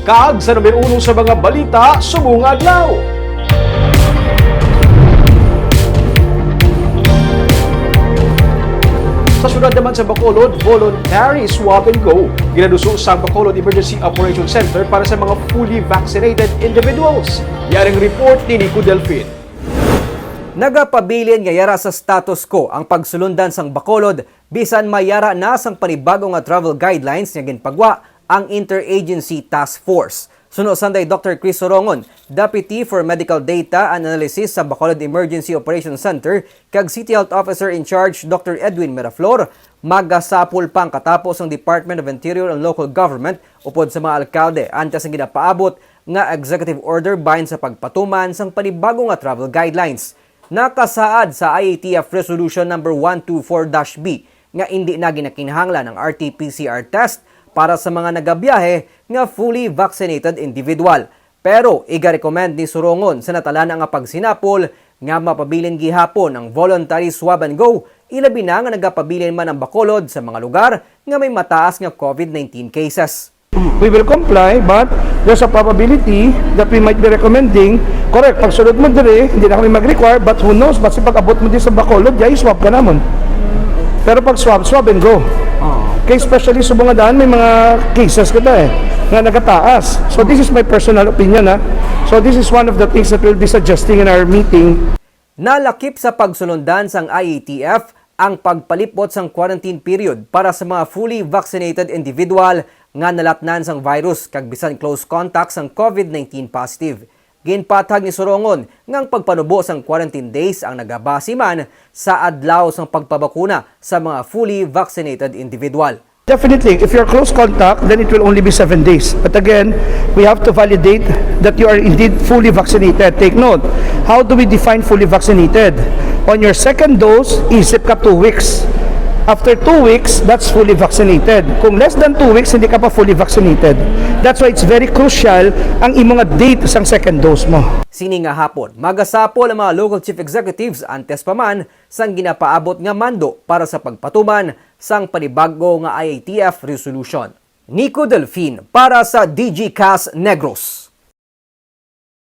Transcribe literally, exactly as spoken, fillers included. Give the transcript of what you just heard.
Kag sa numero uno sa mga balita subong nga adlaw. Sa syudad naman sa Bacolod, voluntary swab and go ginaduso sa Bacolod Emergency Operation Center para sa mga fully vaccinated individuals. Yaring report ni Nico Delfin. Nagapabilin nga yara sa status quo ang pagsulundan sang Bacolod bisan may yara na sang panibago nga travel guidelines nga ginpagwa ang Interagency Task Force. Suno sanday Doctor Chris Sorongon, Deputy for Medical Data and Analysis sa Bacolod Emergency Operation Center kag City Health Officer in Charge Doctor Edwin Miraflor, magasapol pa ang katapo sang Department of Interior and Local Government upod sa mga alkalde antes ang ginapaabot nga executive order bahin sa pagpatuman sang panibago nga travel guidelines. Nakasaad sa I A T F Resolution Number one two four dash B nga indi na ginakinahanglan ang R T P C R test para sa mga nagabiyahe nga fully vaccinated individual. Pero iga-recommend ni Sorongon sa natalana nga pagsinapol nga mapabilin gihapon ang voluntary swab and go, ilabi na nga nagapabilin man ang Bacolod sa mga lugar nga may mataas nga COVID nineteen cases. We will comply, but there's a probability that we might be recommending, correct, pagsulod mo diri, hindi na kami mag-require, but who knows, basi pag-abot mo di sa Bacolod, ya, i-swab ka namon. Pero pag swab, swab and go. Kay especially sa mga daan, may mga cases kita eh, nga nagataas. So this is my personal opinion ha. So this is one of the things that we'll be suggesting in our meeting. Nalakip sa pagsulundan sang I A T F ang pagpalipot sang quarantine period para sa mga fully vaccinated individual nga nalatnan sang virus kag bisan close contact sang COVID nineteen positive. Ginpatag ni Sorongon nga ang pagpanubo sang quarantine days ang nagabase man sa adlaw sang pagpabakuna sa mga fully vaccinated individual. Definitely, if you're close contact, then it will only be seven days. But again, we have to validate that you are indeed fully vaccinated. Take note, how do we define fully vaccinated? On your second dose, isip ka two weeks. After two weeks, that's fully vaccinated. Kung less than two weeks, hindi ka pa fully vaccinated. That's why it's very crucial ang imo nga date sang second dose mo. Sini nga hapon, magasapol ang mga local chief executives antes pa man sang ginapaabot nga mando para sa pagpatuman sang panibago nga I A T F resolution. Nico Delfin para sa Digicast Negros.